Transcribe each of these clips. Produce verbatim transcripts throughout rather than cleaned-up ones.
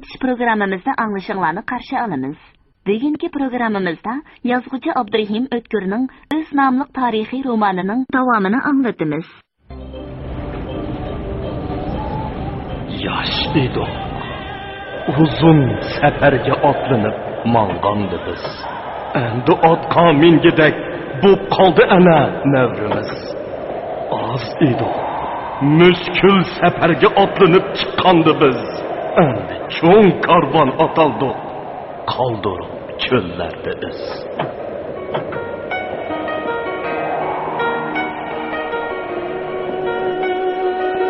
پروگراممىمىزدا ئاڭلىشىڭلارنى قارشى ئالىمىز. بۈگۈنكى پروگراممىمىزدا يازغۇچى ئابدۇرېھىم ئۆتكۈرنىڭ ئۆز ناملىق تارىخىي رومانىنىڭ داۋامىنى ئاڭلىتىمىز. ياش ئىدۇق. ئۇزۇن سەپەرگە ئاتلىنىپ ماڭغاندا بىز. ئەمدى ئاتقا مىنگۈدەك بوپ قالدى ئەنە نەۋرىمىز. ئاز ئىدۇق. مۈشكۈل سەپەرگە ئاتلىنىپ چىققاندا بىز. ئەمدى چوڭ كارۋان ئاتالدۇق. قالدۇرۇپ چۆللەردە ئىز.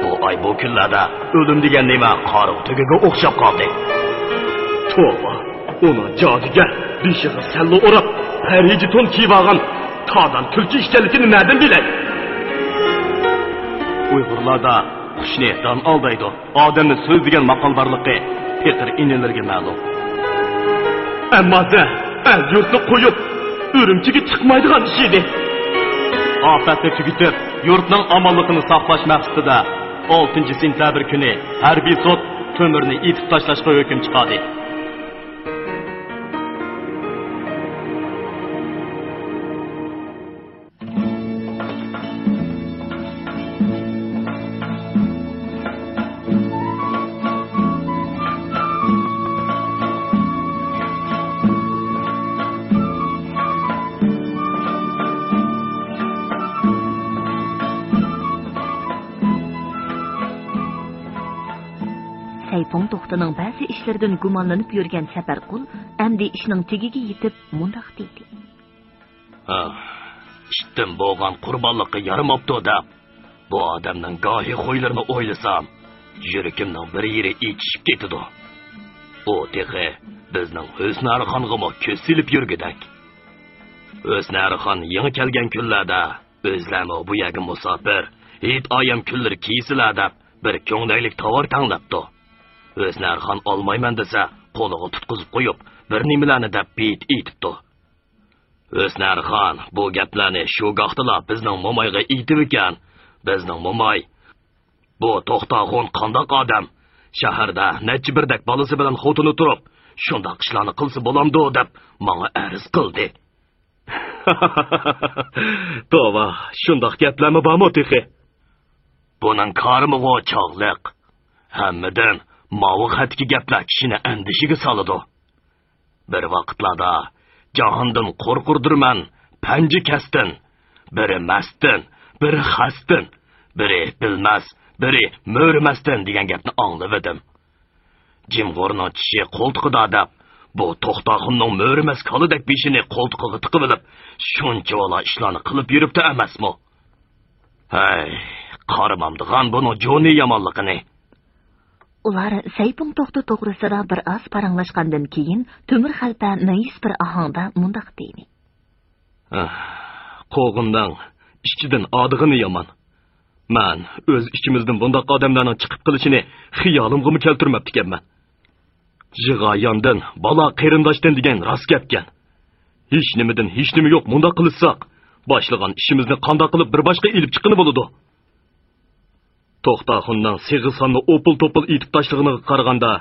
بۇ ئاي، بۇ كۈنلەردە ئۆلۈم دېگەن نېمە قارىغۇ تۆگىگە ئوخشاپ قالدى. توۋا، ئۇنىڭ جادۇگەر بېشىغا سەللە ئوراپ، پەرىجى تون كىيىۋالغان تادان تۈلكە ئىكەنلىكىنى نەدىن بىلەي؟ ئۇيغۇرلاردا قۇشنى دان ئالدايدۇ، ئادەمنى سۆز دېگەن ماقال بارلىقى پېقىر ئىنىلىرىگە مەلۇم. ئەمما سەن ئەل-يۇرتنى قويۇپ، ئۈرۈمچىگە چىقمايدىغان ئىش ئىدى. ئاپەتنى تۈگىتىپ، يۇرتنىڭ ئامانلىقىنى ساقلاش مەقسىتىدە، ئالتىنچى سېنتەبىر كۈنى ھەربىي سوت تۆمۈرنى ئېتىپ تاشلاشقا ھۆكۈم چىقاردى. سەيپۇڭ توختىنىڭ بەزى ئىشلىرىدىن گۇمانلىنىپ يۈرگەن سەپەرقۇل ئەمدى ئىشنىڭ تېگىگە يېتىپ مۇنداق دېدى. ھا، ئىتتىن بولغان قۇربانلىققا يارىماپتۇ دەپ، بۇ ئادەمنىڭ گاھى خۇيلىرىنى ئويلىسام، يۈرىكىمنىڭ بىر يېرى ئېچىشىپ كېتىدۇ. ئۇ تېخى بىزنىڭ ھۆسنارخانغىمۇ كۆز سېلىپ يۈرگۈدەك. ھۆسنارخان يېڭى كەلگەن كۈنلەردە ئۆزلەرمۇ بۇ يەرگە مۇساپىر، ھېيت-ئايام كۈنلىرى كىيسىلە دەپ، بىر كۆڭلەيلىك تاۋار تەڭلەپتۇ. ھۆسنارخان ئالمايمەن دېسە، قولىغا تۇتقۇزۇپ قويۇپ، بىر نېمىلەرنى دەپ بېيىت ئېيتىپتۇ. ھۆسنارخان بۇ گەپلەرنى شۇ گاھتىلا بىزنىڭ مومايغا ئېيتىپكەن. بىزنىڭ موماي، «بۇ توختاخۇن قانداق ئادەم؟ شەھەردە نەچچە بىردەك بالىسى بىلەن خوتۇنى تۇرۇپ، شۇنداق ئىشلارنى قىلسا بولامدۇ؟» دەپ ماڭا ئەرز قىلدى. توۋا، شۇنداق گەپلەرمۇ بارمۇ تېخى؟ بۇنىڭ كارىمىغۇ چاغلىق. ھەممىدىن ماۋۇ خەتتىكى گەپلەر كىشىنى ئەندىشىگە سالىدۇ. بىر ۋاقىتلاردا جاھاندىن قورقۇردۇرمەن پەنجى كەستىن، بىرى مەستىن، بىرى خەستىن، بىرى بىلمەس، بىرى مۆرىمەستىن دېگەن گەپنى ئاڭلىۋىدىم. جىمغورنىڭ چىشى قولتۇقىدا دەپ، بۇ توختاخۇننىڭ مۆرىمەس كالىدەك بېشىنى قولتۇقىغا تىقىۋېلىپ، شۇنچىۋالا ئىشلارنى قىلىپ يۈرۈپتۇ ئەمەسمۇ؟ ھەي، قارىمامدىغان بۇنىڭ جونى يامانلىقىنى. ئۇلار سەيپۇڭ توختى توغرىسىدا بىر ئاز پاراڭلاشقاندىن كېيىن، تۆمۈر خەلپە مەيۈس بىر ئاھاڭدا مۇنداق دېدى. ئاھ، قوغۇننىڭ ئىچىدىن ئادىغىنى يامان. مەن ئۆز ئىچىمىزدىن بۇنداق ئادەملەرنىڭ چىقىپ قېلىشىنى خىيالىمغىمۇ كەلتۈرمەپتىكەنمەن. يىغا ياندىن، بالا قېرىنداشتىن دېگەن راست گەپكەن. ھېچنېمىدىن ھېچنېمە يوق مۇنداق قىلىشساق، باشلىغان ئىشىمىزنى قانداق قىلىپ بىر باشقا ئېلىپ چىققىلى بولىدۇ؟ توختاخۇننىڭ سېغىز خاننى ئوپۇل-توپۇل ئېتىپ تاشلىغىنىغا قارىغاندا،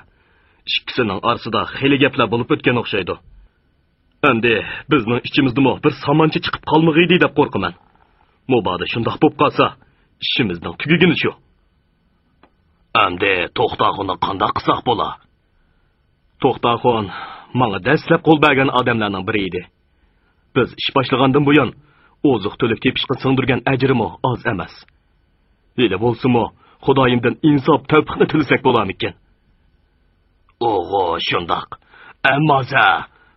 ئىككىسىنىڭ ئارىسىدا خېلى گەپلەر بولۇپ ئۆتكەن ئوخشايدۇ. ئەمدى بىزنىڭ ئىچىمىزدىمۇ بىر سامانچى چىقىپ قالمىغىيدى دەپ قورقىمەن. مۇبادا شۇنداق بوپ قالسا، ئىشىمىزنىڭ تۈگىگىنى شۇ. ئەمدى توختاخۇننى قانداق قىلساق بولا؟ توختاخۇن ماڭا دەسلەپ قول بەرگەن ئادەملەرنىڭ بىرى ئىدى. بىز ئىش باشلىغاندىن بۇيان، ئوزۇق-تۈلۈك تېپىشقا سىڭدۈرگەن ئەجرىمۇ ئاز ئەمەس. ھېلى بولسىمۇ، خۇدايىمدىن ئىنساپ، تەۋپىقنى تىلىسەك بولارمىكىن؟ ئۇغۇ، شۇنداق. ئەمما سە،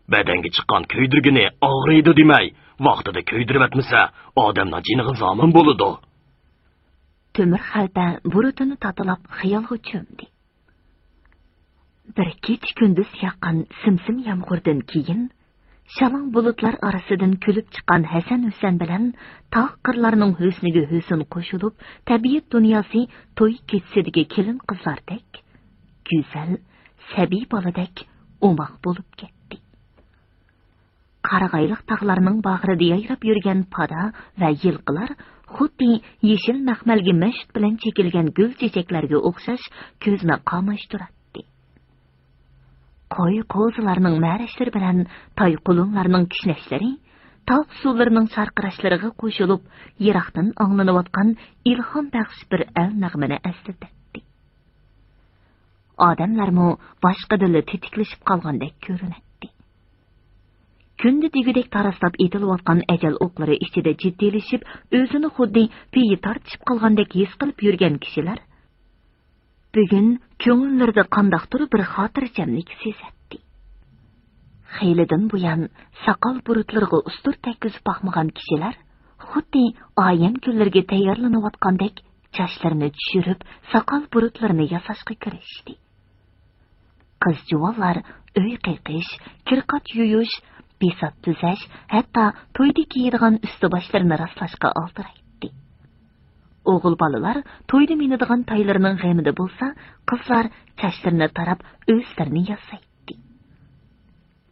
بەدەنگە چىققان كۆيدۈرگىنى ئاغرىيدۇ دېمەي، ۋاقتىدا كۆيدۈرۈۋەتمىسە، ئادەمنىڭ جېنىغا زامىن بولىدۇ. تۆمۈر خەلپە بۇرۇتىنى تاتىلاپ خىيالغا چۆمدى. بىر كېچە-كۈندۈز ياغقان سىم-سىم يامغۇردىن كېيىن، شالاڭ بۇلۇتلار ئارىسىدىن كۈلۈپ چىققان ھەسەن-ھۈسەن بىلەن تاغ قىرلارنىڭ ھۆسنىگە ھۆسن قوشۇلۇپ، تەبىئەت دۇنياسى توي كېچىسىدىكى كېلىن-قىزلاردەك گۈزەل، سەبىي بالىدەك ئوماق بولۇپ كەتتى. قارىغايلىق تاغلارنىڭ باغرىدا يايراپ يۈرگەن پادا ۋە يىلقىلار خۇددى يېشىل مەخمەلگە مەشۈت بىلەن چېكىلگەن گۈل-چېچەكلەرگە ئوخشاش كۆزنى قاماشتۇراتتى. قوي-قوزىلارنىڭ مەرەشلىرى بىلەن تاي-قۇلۇنلارنىڭ كىشنەشلىرى تاغ سۇلىرىنىڭ چارقىراشلىرىغا قوشۇلۇپ، يىراقتىن ئاڭلىنىۋاتقان ئىلھام بەخش بىر ئەل نەغمىنى ئەسلىتەتتى. ئادەملەرمۇ باشقىدىنلا تېتىكلىشىپ قالغاندەك كۆرۈنەتتى. كۈندە دېگۈدەك تاراسلاپ ئېتىلىۋاتقان ئەجەل ئوقلىرى ئىچىدە جىددىيلىشىپ، ئۆزىنى خۇددى پېيى تارتىشىپ قالغاندەك ھېس قىلىپ يۈرگەن كىشىلەر بۈگۈن كۆڭۈللىرىدە قانداقتۇر بىر خاتىرجەملىك سېزەتتى. خېلىدىن بۇيان ساقال بۇرۇتلىرىغا ئۇستۇر تەگكۈزۈپ باقمىغان كىشىلەر خۇددى ئايەم كۈنلىرىگە تەييارلىنىۋاتقاندەك چاچلىرىنى چۈشۈرۈپ، ساقال بۇرۇتلىرىنى ياساشقا كىرىشتى. قىز-جۇۋانلار ئۆي قېقىش، كىر-قات يۇيۇش، بىسات تۈزەش، ھەتتا تويدا كىيىدىغان ئۈستى-باشلىرىنى راسلاشقا ئالدىرايتتى. ئوغۇل بالىلار تويدا مىنىدىغان تايلىرىنىڭ غېمىدە بولسا، قىزلار چاچلىرىنى تاراپ، ئۆزلىرىنى ياسايتتى.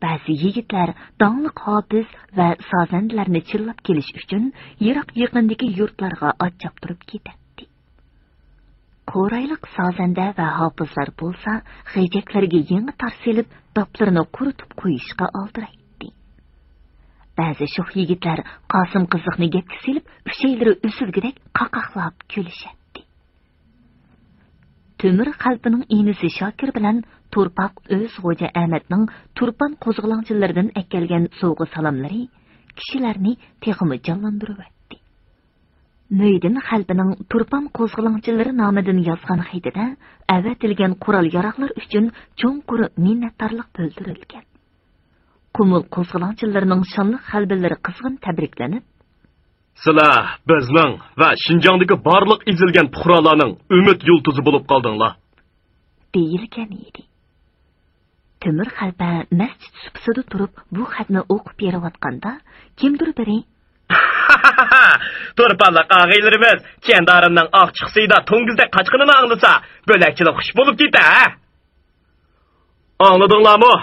بەزى يىگىتلەر داڭلىق ھاپىز ۋە سازەندىلەرنى چىللاپ كېلىش ئۈچۈن يىراق-يېقىندىكى يۇرتلارغا ئات چاپتۇرۇپ كېتەتتى. قورايلىق سازەندە ۋە ھاپىزلار بولسا غېجەكلىرىگە يېڭى تار سېلىپ، داپلىرىنى قۇرۇتۇپ قويۇشقا ئالدىرايتتى. بەزى شوخ يىگىتلەر قاسىم قىزىقنى گەپكە سېلىپ، ئۈچەيلىرى ئۈزۈلگۈدەك قاقاقلاپ كۈلۈشەتتى. تۆمۈر خەلپىنىڭ ئىنىسى شاكىر بىلەن تورپاق ئۆز خوجا ئەمەتنىڭ تۇرپان قوزغىلاڭچىلىرىدىن ئەكەلگەن سوۋغا-سالاملىرى كىشىلەرنى تېخىمۇ جانلاندۇرۇۋەتتى. مۆيدىن خەلپىنىڭ تۇرپان قوزغىلاڭچىلىرى نامىدىن يازغان خېتىدە ئەۋەتىلگەن قورال-ياراغلار ئۈچۈن چوڭقۇر مىننەتدارلىق بىلدۈرۈلگەن. قۇمۇل قوزغىلاڭچىلىرىنىڭ شانلىق غەلىبىلىرى قىزغىن تەبرىكلىنىپ، سىلەر بىزنىڭ ۋە شىنجاڭدىكى بارلىق ئېزىلگەن پۇقرالارنىڭ ئۈمىد يۇلتۇزى بولۇپ قالدىڭلار، دېيىلگەن ئىدى. تۆمۈر خەلپە مەسچىت سۇپىسىدا تۇرۇپ بۇ خەتنى ئوقۇپ بېرىۋاتقاندا، كىمدۇر بىرى، تۇرپانلىق ئاغىنىلىرىمىز چەندارىمنىڭ ئاقچىقىسىدا توڭگۇزدەك قاچقىنىنى ئاڭلىسا، بۆلەكچىلىك خۇش بولۇپ كېتە، ھە؟ ئاڭلىدىڭلارمۇ؟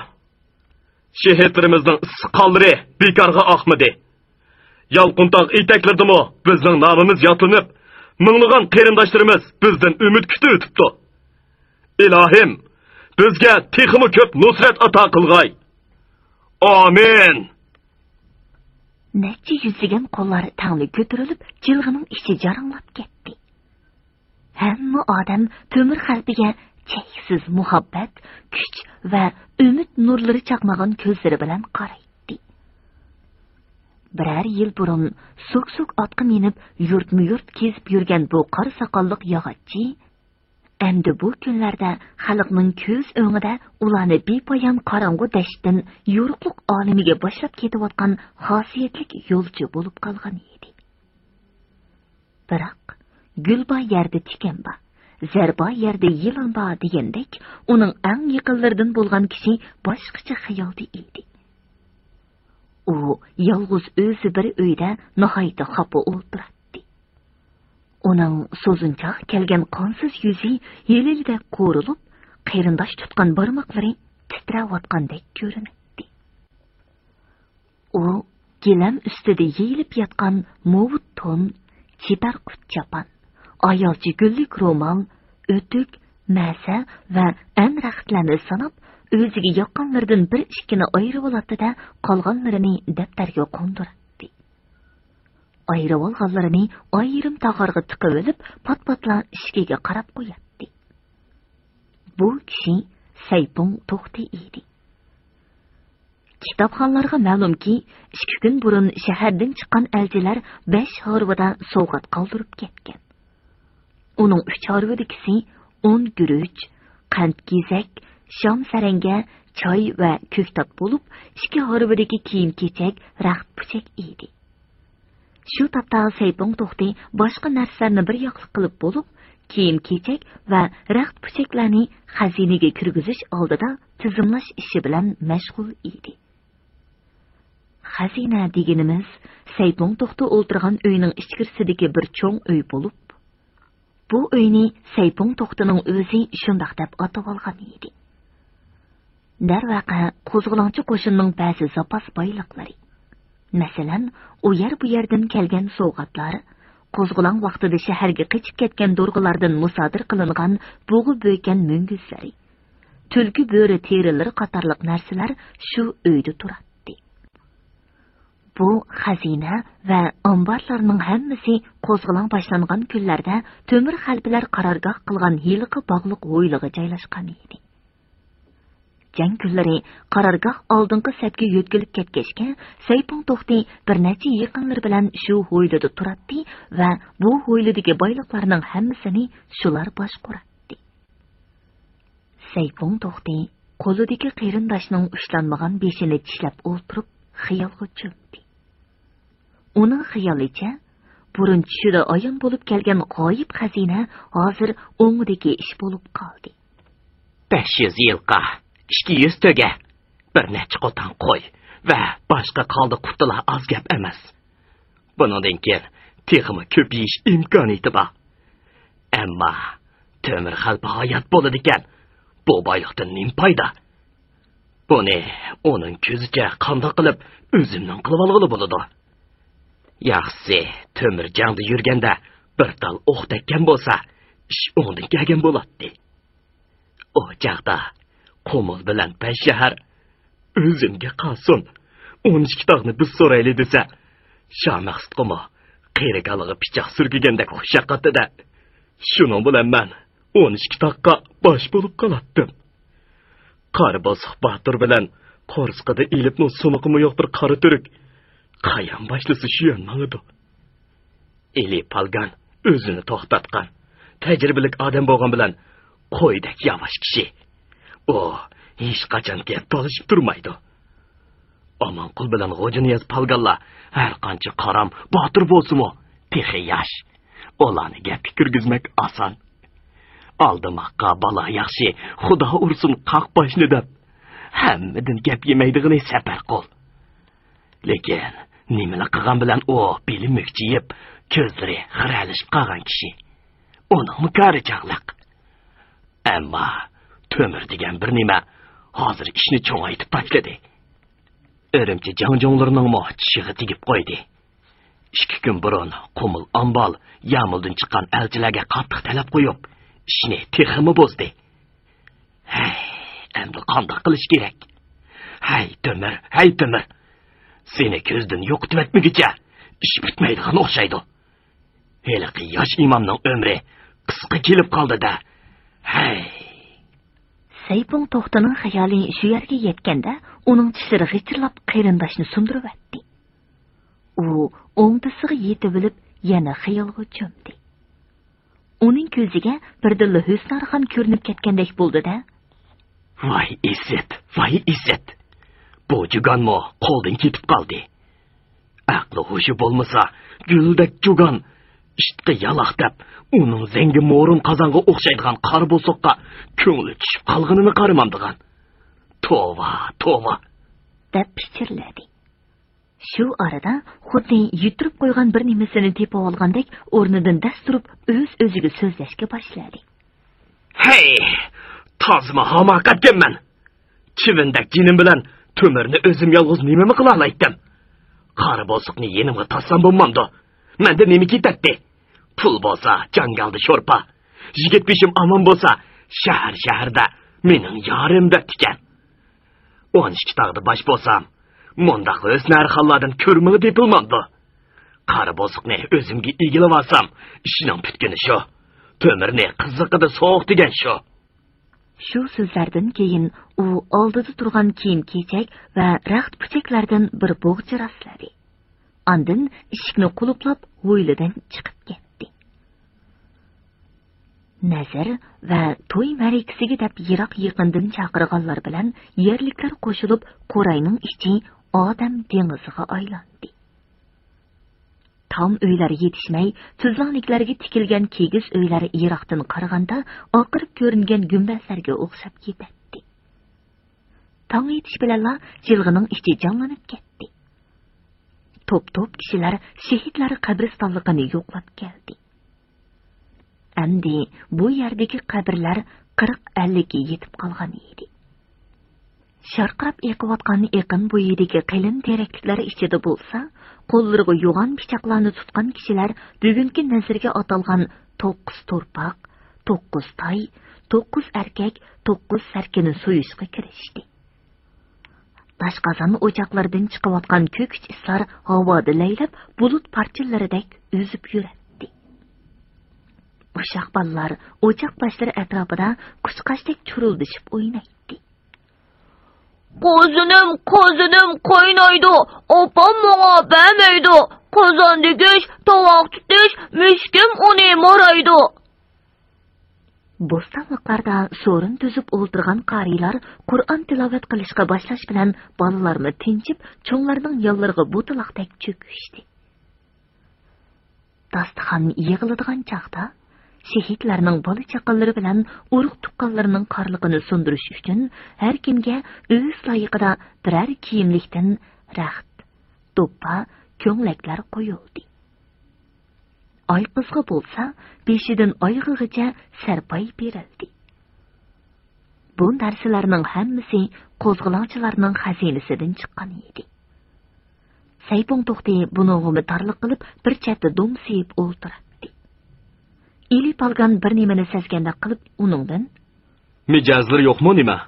شېھىتلىرىمىزنىڭ ئىسسىق قانلىرى بىكارغا ئاقمىدى. يالقۇنتاغ ئېتەكلىرىدىمۇ بىزنىڭ نامىمىز يادلىنىپ، مىڭلىغان قېرىنداشلىرىمىز بىزدىن ئۈمىد كۈتۈۋېتىپتۇ. ئىلاھىم، بىزگە تېخىمۇ كۆپ نۇسرەت ئاتا قىلغاي. ئامىن! نەچچە يۈزلىگەن قوللار تەڭلا كۆتۈرۈلۈپ، جىلغىنىڭ ئىچى جاراڭلاپ كەتتى. ھەممە ئادەم تۆمۈر خەلپىگە چەكسىز مۇھەببەت، كۈچ ۋە ئۈمىد نۇرلىرى چاقنىغان كۆزلىرى بىلەن قارايتتى. بىرەر يىل بۇرۇن سوك-سوك ئاتقا مىنىپ، يۇرتمۇ-يۇرت كېزىپ يۈرگەن بۇ قارا ساقاللىق ياغاچچى، ئەمدى بۇ كۈنلەردە خەلقنىڭ كۆز ئۆڭىدە ئۇلارنى بىپايان قاراڭغۇ دەشتتىن يورۇقلۇق ئالىمىگە باشلاپ كېتىۋاتقان خاسىيەتلىك يولچى بولۇپ قالغان ئىدى. بىراق، گۈل بار يەردە تىكەن بار، زەر بار يەردە يىلان بار دېگەندەك، ئۇنىڭ ئەڭ يېقىنلىرىدىن بولغان كىشى باشقىچە خىيالدا ئىدى. ئۇ يالغۇز ئۆزى بىر ئۆيدە ناھايىتى خاپا ئولتۇراتتى. ئۇنىڭ سوزۇنچاق كەلگەن قانسىز يۈزى ھېلىلىدەك قورۇلۇپ، قېرىنداش تۇتقان بارماقلىرى تىترەۋاتقاندەك كۆرۈنەتتى. ئۇ گىلەم ئۈستىدە يېيىلىپ ياتقان مۇۋۇت تون، چىبەر قۇت چاپان، ئايالچە گۈللۈك رومال، ئۆتۈك، مەسە ۋە ئەن رەختلەرنى ساناپ، ئۆزىگە ياققانلىرىدىن بىر ئىككىنى ئايرىۋالاتتى-دە، قالغانلىرىنى دەپتەرگە قوندۇراتتى. ئايرىۋالغانلىرىنى ئايرىم تاغارغا تىقىۋېلىپ، پات-پاتلا ئىشىكىگە قاراپ قوياتتى. بۇ كىشى سەيپۇڭ توختى ئىدى. كىتابخانلارغا مەلۇمكى، ئىككى كۈن بۇرۇن شەھەردىن چىققان ئەلچىلەر بەش ھارۋىدا سوۋغات قالدۇرۇپ كەتكەن. ئۇنىڭ ئۈچ ھارۋىدىكىسى ئۇن گۈرۈچ، قەنت گېزەك، شام سەرەڭگە، چاي ۋە كۆكتات بولۇپ، ئىككى ھارۋىدىكى كىيىم-كېچەك، رەخت-پۇچەك ئىدى. شۇ تاپتا سەيپۇڭ توختى باشقا نەرسىلەرنى بىر ياقلىق قىلىپ بولۇپ، كىيىم-كېچەك ۋە رەخت-پۇچەكلەرنى خەزىنىگە كىرگۈزۈش ئالدىدا تىزىملاش ئىشى بىلەن مەشغۇل ئىدى. خەزىنە دېگىنىمىز سەيپۇڭ توختى ئولتۇرغان ئۆينىڭ ئىچكىرىسىدىكى بىر چوڭ ئۆي بولۇپ، بۇ ئۆينى سەيپۇڭ توختىنىڭ ئۆزى شۇنداق دەپ ئاتىۋالغان ئىدى. دەرۋەقە، قوزغىلاڭچى قوشۇننىڭ بەزى زاپاس بايلىقلىرى، مەسىلەن، ئۇ يەر-بۇ يەردىن كەلگەن سوۋغاتلار، قوزغىلاڭ ۋاقتىدا شەھەرگە قېچىپ كەتكەن دورغىلاردىن مۇسادىرە قىلىنغان بۇغا بۆكەن مۈڭگۈزلىرى، تۈلكە، بۆرە تېرىلىرى قاتارلىق نەرسىلەر شۇ ئۆيدە تۇراتتى. بۇ خەزىنە ۋە ئامبارلارنىڭ ھەممىسى قوزغىلاڭ باشلانغان كۈنلەردە تۆمۈر خەلپىلەر قارارگاھ قىلغان ھېلىقى باغلىق ھويلىغا جايلاشقان ئىدى. جەڭ كۈنلىرى قارارگاھ ئالدىنقى سەپكە يۆتكىلىپ كەتكەچكە، سەيپۇڭ توختى بىر نەچچە يېقىنلىرى بىلەن شۇ ھويلىدا تۇراتتى ۋە بۇ ھويلىدىكى بايلىقلارنىڭ ھەممىسىنى شۇلار باشقۇراتتى. سەيپۇڭ توختى قولىدىكى قېرىنداشنىڭ ئۇچلانمىغان بېشىنى چىشلەپ ئولتۇرۇپ، خىيالغا چۆمدى. ئۇنىڭ خىيالىچە، بۇرۇن چۈشىدە ئايان بولۇپ كەلگەن غايىب خەزىنە ھازىر ئوڭىدىكى ئىش بولۇپ قالدى. بەش يۈز يىلقا، ئىككى يۈز تۆگە، بىر نەچچە قوتان قوي ۋە باشقا قالدى قۇتىلار ئاز گەپ ئەمەس. بۇنىڭدىن كېيىن تېخىمۇ كۆپىيىش ئىمكانىيىتى بار. ئەمما تۆمۈر خەلپە ھايات بولىدىكەن، بۇ بايلىقتىن نېمە پايدا؟ بۇنى ئۇنىڭ كۆزىچە قانداق قىلىپ ئۆزۈمنىڭ قىلىۋالغىلى بولىدۇ؟ ياخشىسى، تۆمۈر جەڭدە يۈرگەندە بىر تال ئوق تەگكەن بولسا، ئىش ئوڭدىن كەلگەن بولاتتى. ئۇ چاغدا قۇمۇل بىلەن بەش شەھەر ئۆزۈمگە قالسۇن، ئون ئىككى تاغنى بىز سورايلى دېسە، شامەخسۇتقىمۇ قېرى كالىغا پىچاق سۈركىگەندەك خۇش ياقاتتى-دە. شۇنىڭ بىلەن مەن ئون ئىككى تاغقا باش بولۇپ قالاتتىم. قارا بوسۇق باتۇر بىلەن قورسىقىدا ئېلىپمۇ سۇنۇقىمۇ يوق بىر قارا تۈرك قايان باشلىسا شۇ يان ماڭىدۇ. ئېلى پالگان ئۆزىنى توختاتقان، تەجرىبىلىك ئادەم بولغان بىلەن قويدەك ياۋاش كىشى. ئۇ ھېچقاچان گەپ تالىشىپ تۇرمايدۇ. ئامانقۇل بىلەن غوجانىياز پالگانلار ھەر قانچە قارام، باتۇر بولسىمۇ، تېخى ياش. ئۇلارنى گەپكە كىرگۈزمەك ئاسان. ئالدىماققا بالا ياخشى، خۇدا ئۇرسۇن قاق باشنى دەپ، ھەممىدىن گەپ يېمەيدىغىنى سەپەرقۇل. لېكىن نېمىلا قىلغان بىلەن ئۇ بېلى مۈكچىيىپ، كۆزلىرى خىرەلىشىپ قالغان كىشى. ئۇنىڭمۇ كارى چاغلىق. ئەمما تۆمۈر دېگەن بىر نېمە ھازىر ئىشنى چوڭايتىپ تاشلىدى. ئۈرۈمچى جاڭجۇڭلىرىنىڭمۇ چىشىغا تېگىپ قويدى. ئىككى كۈن بۇرۇن قۇمۇل ئامبال يامۇلدىن چىققان ئەلچىلەرگە قاتتىق تەلەپ قويۇپ، ئىشنى تېخىمۇ بۇزدى. ھەي، ئەمدى قانداق قىلىش كېرەك؟ ھەي، تۆمۈر، ھەي، تۆمۈر! سېنى كۆزدىن يوقىتىۋەتمىگۈچە ئىش پۈتمەيدىغان ئوخشايدۇ. ھېلىقى ياش ئىمامنىڭ ئۆمرى قىسقا كېلىپ قالدى-دە. ھەي! سەيپۇڭ توختىنىڭ خىيالى شۇ يەرگە يەتكەندە، ئۇنىڭ چىشلىرى غىچىرلاپ قېرىنداشنى سۇندۇرۇۋەتتى. ئۇ ئوڭدىسىغا يېتىۋېلىپ، يەنە خىيالغا چۆمدى. ئۇنىڭ كۆزىگە بىردىنلا ھۆسنارخان كۆرۈنۈپ كەتكەندەك بولدى-دە. ۋاي ئىسىت، ۋاي ئىسىت! بۇ جۇگانمۇ قولدىن كېتىپ قالدى. ئەقلى ھوشى بولمىسا، گۈلدەك جۇگان، ئىشتىكى يالاق دەپ، ئۇنىڭ زەڭگى مورۇن قازانغا ئوخشايدىغان قارا بوسۇققا كۆڭلى چۈشۈپ قالغىنىنى قارىمامدىغان. توۋا، توۋا! دەپ پىچىرلىدى. شۇ ئارىدا خۇددى يىتتۈرۈپ قويغان بىر نېمىسىنى تېپىۋالغاندەك ئورنىدىن دەس تۇرۇپ ئۆز-ئۆزىگە سۆزلەشكە باشلىدى. ھەي، تازىمۇ ھاماقەتكەنمەن! چىۋىندەك جېنىم بىلەن تۆمۈرنى ئۆزۈم يالغۇز نېمىمۇ قىلالايتتىم؟ قارا بوسۇقنى يېنىمغا تارتسام بولمامدۇ؟ مەندە نېمە كېتەتتى؟ پۇل بولسا جاڭگالدا شورپا. يىگىت بېشىم ئامان بولسا شەھەر-شەھەردە مېنىڭ يارىم دەپتىكەن. ئون ئىككى تاغدا باش بولسام، مۇنداق ھۆسنارخانلاردىن كۆرمىگە تېپىلمامدۇ؟ قارا بوسۇقنى ئۆزۈمگە ئىگىلىۋالسام، ئىشنىڭ پۈتكىنى شۇ. تۆمۈرنى قىزىقىدا سوغۇق دېگەن شۇ. شۇ سۆزلەردىن كېيىن ئۇ ئالدىدا تۇرغان كىيىم-كېچەك ۋە رەخت-پۈچەكلەردىن بىر بوغچا راسلىدى. ئاندىن ئىشىكنى قۇلۇپلاپ، ھويلىدىن چىقىپ كەتتى. نەزىر ۋە توي مەرىكىسىگە دەپ يىراق-يېقىندىن چاقىرغانلار بىلەن يەرلىكلەر قوشۇلۇپ، قوراينىڭ ئىچى ئادەم دېڭىزىغا ئايلاندى. تام ئۆيلەر يېتىشمەي، تۈزلەڭلىكلەرگە تىكىلگەن كىگىز ئۆيلەر يىراقتىن قارىغاندا ئاقىرىپ كۆرۈنگەن گۈمبەزلەرگە ئوخشاپ كېتەتتى. تاڭ ئېتىش بىلەنلا جىلغىنىڭ ئىچى جانلىنىپ كەتتى. توپ-توپ كىشىلەر شېھىتلەر قەبرىستانلىقىنى يوقلاپ كەلدى. ئەمدى بۇ يەردىكى قەبرىلەر قىرىق-ئەللىككە يېتىپ قالغان ئىدى. شارقىراپ ئېقىۋاتقان ئېقىن بويىدىكى قېلىن تېرەكلىكلەر ئىچىدە بولسا، قوللىرىغا يوغان پىچاقلارنى تۇتقان كىشىلەر بۈگۈنكى نەزىرگە ئاتالغان توققۇز تورپاق، توققۇز تاي، توققۇز ئەركەك توققۇز سەركىنى سويۇشقا كىرىشتى. داشقازان ئوچاقلىرىدىن چىقىۋاتقان كۆكۈچ ئىسلار ھاۋادا لەيلەپ، بۇلۇت پارچىلىرىدەك ئۈزۈپ يۈرەتتى. ئۇششاق بالىلار ئوچاق باشلىرى ئەتراپىدا قۇشقاچتەك چۇرۇلدىشىپ ئوينايتتى. «قوزىنىم، قوزىنىم قاينايدۇ، ئاپام ماڭا بەرمەيدۇ. قازان دېگۈش، تاۋاق تۇتۇش، مۈشۈكۈم ئۇنى مارايدۇ.» بوستانلىقلاردا سورۇن تۈزۈپ ئولتۇرغان قارىيلار قۇرئان تىلاۋەت قىلىشقا باشلاش بىلەن، بالىلارمۇ تىنچىپ، چوڭلارنىڭ يانلىرىغا بوتىلاقتەك چۆكۈشتى. داستىخان يىغىلىدىغان چاغدا، شېھىتلەرنىڭ بالا-چاقىلىرى بىلەن ئۇرۇق-تۇغقانلىرىنىڭ قارلىقىنى سۇندۇرۇش ئۈچۈن، ھەر كىمگە ئۆز لايىقىدا بىرەر كىيىملىكتىن رەخت، دوپپا، كۆڭلەكلەر قويۇلدى. ئايقىزغا بولسا بېشىدىن ئايىغىغىچە سەرپاي بېرىلدى. بۇ نەرسىلەرنىڭ ھەممىسى قوزغىلاڭچىلارنىڭ خەزىنىسىدىن چىققان ئىدى. سەيپۇڭ توختى بۇنىڭغىمۇ تارلىق قىلىپ، بىر چەتتە دومسىيىپ ئولتۇراتتى. ئىلى پالگان بىر نېمىنى سەزگەندەك قىلىپ ئۇنىڭدىن: «مىجەزلىرى يوقمۇ نېمە؟»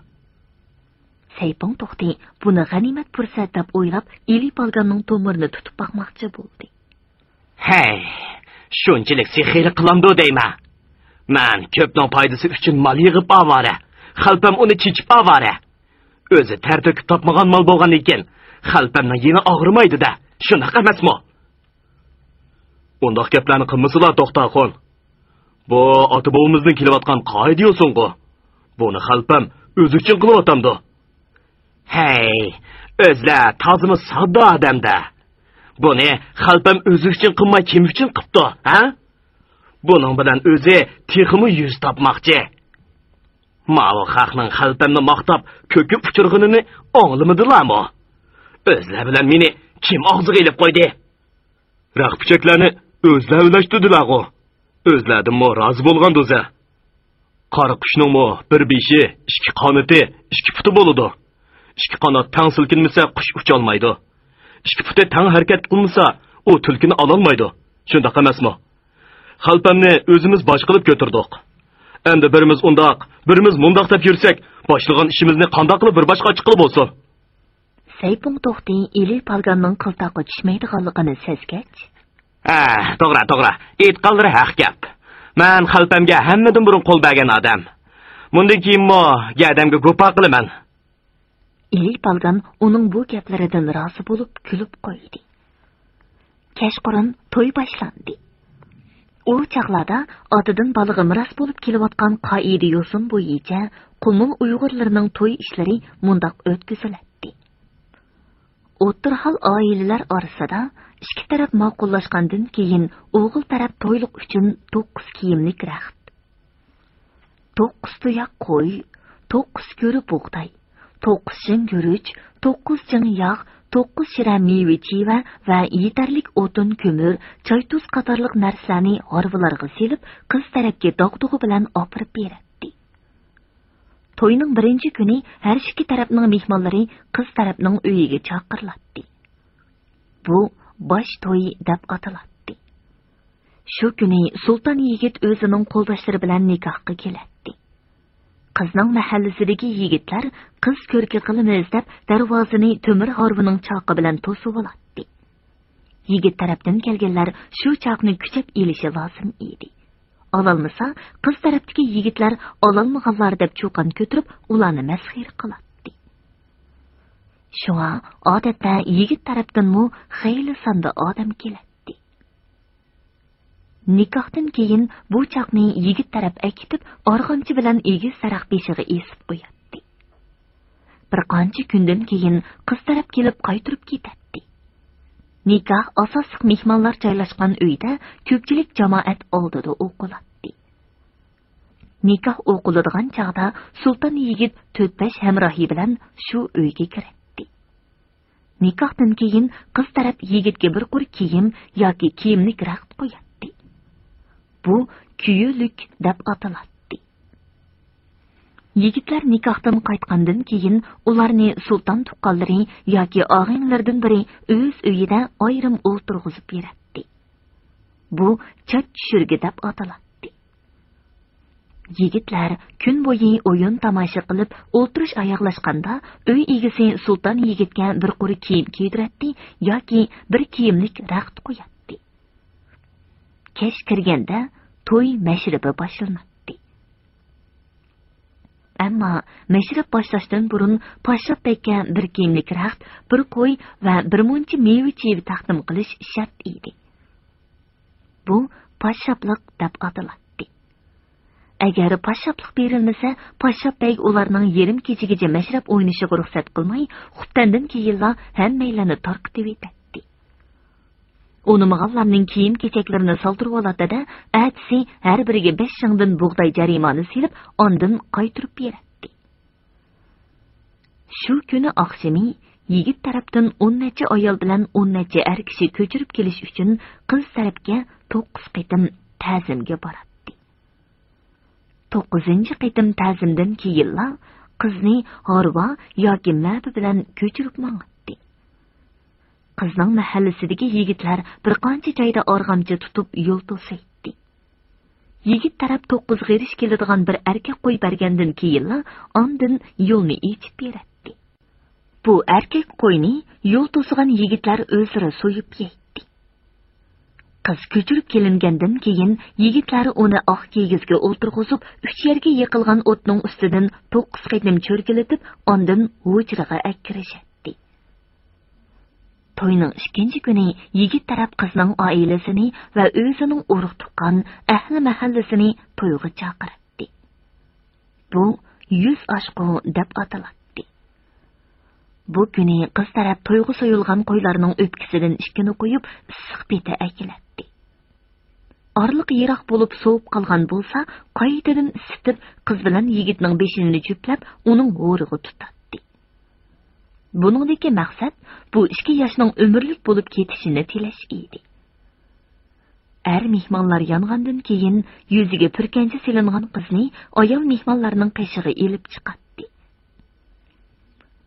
سەيپۇڭ توختى بۇنى غەنىيمەت پۇرسەت دەپ ئويلاپ، ئىلى پالگاننىڭ تومۇرىنى تۇتۇپ باقماقچى بولدى. «ھەي، شۇنچىلىك سېخىيلىق قىلامدۇ دەيمەن. مەن كۆپنىڭ پايدىسى ئۈچۈن مال يىغىپ ئاۋارە، خەلپەم ئۇنى چېچىپ ئاۋارە. ئۆزى تەر تۆكۈپ تاپمىغان مال بولغاندىكىن، خەلپەمنىڭ يېنى ئاغرىمايدۇ-دە، شۇنداق ئەمەسمۇ؟» «ئۇنداق گەپلەرنى قىلمىسىلا، توختاخۇن. بۇ ئاتا-بوۋىمىزدىن كېلىۋاتقان قائىدە-يوسۇنغۇ. بۇنى خەلپەم ئۆزى ئۈچۈن قىلىۋاتامدۇ؟» «ھەي، ئۆزلەر تازىمۇ ساددا ئادەم-دە. بۇنى خەلپەم ئۆزى ئۈچۈن قىلماي، كىم ئۈچۈن قىپتۇ، ھە؟ بۇنىڭ بىلەن ئۆزى تېخىمۇ يۈز تاپماقچى. ماۋۇ خەقنىڭ خەلپەمنى ماختاپ كۆككە ئۇچۇرغىنىنى ئاڭلىمىدىلامۇ؟ ئۆزلەر بىلەن مېنى كىم ئاغزىغا ئېلىپ قويدى؟» «رەخت-پۈچەكلەرنى ئۆزلەر ئۆلەشتۈردىلەغۇ. ئۆزلەردىنمۇ رازى بولغاندۇ-زە. قارا قۇشنىڭمۇ بىر بېشى، ئىككى قانىتى، ئىككى پۇتى بولىدۇ. ئىككى قانات تەڭ سىلكىنمىسە، قۇش ئۇچالمايدۇ. ئىككى پۇتى تەڭ ھەرىكەت قىلمىسا، ئۇ تۈلكىنى ئالالمايدۇ. شۇنداق ئەمەسمۇ؟ خەلپەمنى ئۆزىمىز باش قىلىپ كۆتۈردۇق. ئەمدى بىرىمىز ئۇنداق، بىرىمىز مۇنداق دەپ يۈرسەك، باشلىغان ئىشىمىزنى قانداقلا بىر باشقا ئاچچىقلا بولسۇن.» سەيپۇڭ توختى ئىلى پالگاننىڭ قىلتاققا چۈشمەيدىغانلىقىنى سەزگەچ: «ھە، توغرا، توغرا. ئېيتقانلىرى ھەق گەپ. مەن خەلپەمگە ھەممىدىن بۇرۇن قول بەرگەن ئادەم. مۇندىن كېيىنمۇ گەدەمگە گۇپا قىلىمەن.» ئىلى پالگان ئۇنىڭ بۇ گەپلىرىدىن رازى بولۇپ كۈلۈپ قويدى. كەچقۇرۇن توي باشلاندى. ئۇ چاغلاردا ئاتىدىن بالىغا مىراس بولۇپ كېلىۋاتقان قائىدە-يوسۇن بويىچە قۇمۇل ئۇيغۇرلىرىنىڭ توي ئىشلىرى مۇنداق ئۆتكۈزۈلەتتى. ئوتتۇرا ھال ئائىلىلەر ئارىسىدا ئىككى تەرەپ ماقۇللاشقاندىن كېيىن، ئوغۇل تەرەپ تويلۇق ئۈچۈن توققۇز كىيىملىك رەخت، توققۇز تۇياق قوي، توققۇز كۆرە بۇغداي، توققۇز جىڭ گۈرۈچ، توققۇز جىڭ ياغ، توققۇز شىرە مېۋە-چىۋە ۋە يېتەرلىك ئوتۇن-كۆمۈر، چاي-تۇز قاتارلىق نەرسىلەرنى ھارۋىلارغا سېلىپ، قىز تەرەپكە داغدۇغا بىلەن ئاپىرىپ بېرەتتى. توينىڭ بىرىنچى كۈنى ھەر ئىككى تەرەپنىڭ مېھمانلىرى قىز تەرەپنىڭ ئۆيىگە چاقىرىلاتتى. بۇ باش توي دەپ ئاتىلاتتى. شۇ كۈنى سۇلتان يىگىت ئۆزىنىڭ قولداشلىرى بىلەن نىكاھقا كېلەتتى. قىزنىڭ مەھەللىسىدىكى يىگىتلەر قىز كۆركى قىلىمىز دەپ دەرۋازىنى تۆمۈر ھارۋىنىڭ چاقى بىلەن توسۇۋالاتتى. يىگىت تەرەپتىن كەلگەنلەر شۇ چاقنى كۈچەپ ئېلىشى لازىم ئىدى. ئالالمىسا، قىز تەرەپتىكى يىگىتلەر ئالالمىغانلار دەپ چۇقان كۆتۈرۈپ، ئۇلارنى مەسخىرە قىلاتتى. شۇڭا ئادەتتە يىگىت تەرەپتىنمۇ خېلى ساندا ئادەم كېلەتتى. نىكاھتىن كېيىن بۇ چاقنى يىگىت تەرەپ ئەكېتىپ، ئارغامچا بىلەن ئېگىز دەرەخ بېشىغا ئېسىپ قوياتتى. بىر قانچە كۈندىن كېيىن قىز تەرەپ كېلىپ قايتۇرۇپ كېتەتتى. نىكاھ ئاساسلىق مېھمانلار جايلاشقان ئۆيدە كۆپچىلىك جامائەت ئالدىدا ئوقۇلاتتى. نىكاھ ئوقۇلىدىغان چاغدا سۇلتان يىگىت تۆت-بەش ھەمراھى بىلەن شۇ ئۆيگە كىرەتتى. نىكاھتىن كېيىن قىز تەرەپ يىگىتكە بىر قۇر كىيىم ياكى كىيىملىك رەخت قوياتتى. بۇ كۈيلۈك دەپ ئاتىلاتتى. يىگىتلەر نىكاھتىن قايتقاندىن كېيىن، ئۇلارنى سۇلتان تۇغقانلىرى ياكى ئاغىنىلىرىدىن بىرى ئۆز ئۆيىدە ئايرىم ئولتۇرغۇزۇپ بېرەتتى. بۇ چاچ چۈشۈرگە دەپ ئاتىلاتتى. يىگىتلەر كۈن بويى ئويۇن تاماشا قىلىپ ئولتۇرۇش ئاياغلاشقاندا، ئۆي ئىگىسى سۇلتان يىگىتكە بىر قۇر كىيىم كىيدۈرەتتى ياكى بىر كىيىملىك رەخت قوياتتى. كەچ كىرگەندە توي مەشرىپى باشلىناتتى. ئەمما مەشرەپ باشلاشتىن بۇرۇن پاششاپ بەگكە بىر كىيىملىك رەخت، بىر قوي ۋە بىر مۇنچە مېۋە-چېۋە تەقدىم قىلىش شەرت ئىدى. بۇ پاششاپلىق دەپ ئاتىلاتتى. ئەگەر پاششاپلىق بېرىلمىسە، پاششاپ بەگ ئۇلارنىڭ يېرىم كېچىگىچە مەشرەپ ئوينىشىغا رۇخسەت قىلماي، خوتەندىن كېيىنلا ھەممەيلەننى تارقىتىۋېتەتتى. ئۇنىمىغانلارنىڭ كىيىم-كېچەكلىرىنى سالدۇرۇۋالاتتى-دە، ئەتىسى ھەر بىرىگە بەش شىڭدىن بۇغداي جەرىمانە سېلىپ، ئاندىن قايتۇرۇپ بېرەتتى. شۇ كۈنى ئاخشىمى يىگىت تەرەپتىن ئون نەچچە ئايال بىلەن ئون نەچچە ئەر كىشى كۆچۈرۈپ كېلىش ئۈچۈن قىز تەرەپكە توققۇز قېتىم تەزىمگە باراتتى. توققۇزىنچى قېتىم تەزىمدىن كېيىنلا قىزنى ھارۋا ياكى مەپە بىلەن كۆچۈرۈپ ماڭاتتى. قىزنىڭ مەھەللىسىدىكى يىگىتلەر بىر قانچە جايدا ئارغامچا تۇتۇپ يول توسايتتى. يىگىت تەرەپ توققۇز غېرىش كېلىدىغان بىر ئەركەك قوي بەرگەندىن كېيىنلا ئاندىن يولنى ئېچىپ بېرەتتى. بۇ ئەركەك قوينى يول توسىغان يىگىتلەر ئۆزلىرى سويۇپ يەيتتى. قىز كۆچۈرۈپ كېلىنگەندىن كېيىن، يىگىتلەر ئۇنى ئاق كىگىزگە ئولتۇرغۇزۇپ، ئۈچ يەرگە يېقىلغان ئوتنىڭ ئۈستىدىن توققۇز قېتىم چۆرگىلىتىپ، ئاندىن ھۇجرىغا ئەكىرىشەتتى. توينىڭ ئىككىنچى كۈنى يىگىت تەرەپ قىزنىڭ ئائىلىسىنى ۋە ئۆزىنىڭ ئۇرۇق-تۇغقان، ئەھلى-مەھەللىسىنى تويغا چاقىراتتى. بۇ يۈز ئاشقۇ دەپ ئاتىلاتتى. بۇ كۈنى قىز تەرەپ تويغا سويۇلغان قويلارنىڭ ئۆپكىسىدىن ئىككىنى قويۇپ، ئىسسىق پېتى ئەكېلەتتى. ئارىلىق يىراق بولۇپ سوۋۇپ قالغان بولسا، قايتىدىن ئىسسىتىپ، قىز بىلەن يىگىتنىڭ بېشىنى جۈپلەپ، ئۇنىڭ ھورىغا تۇتاتتى. بۇنىڭدىكى مەقسەت بۇ ئىككى ياشنىڭ ئۆمۈرلۈك بولۇپ كېتىشىنى تىلەش ئىدى. ئەر مېھمانلار يانغاندىن كېيىن، يۈزىگە پۈركەنچە سېلىنغان قىزنى ئايال مېھمانلارنىڭ قېشىغا ئېلىپ چىقاتتى.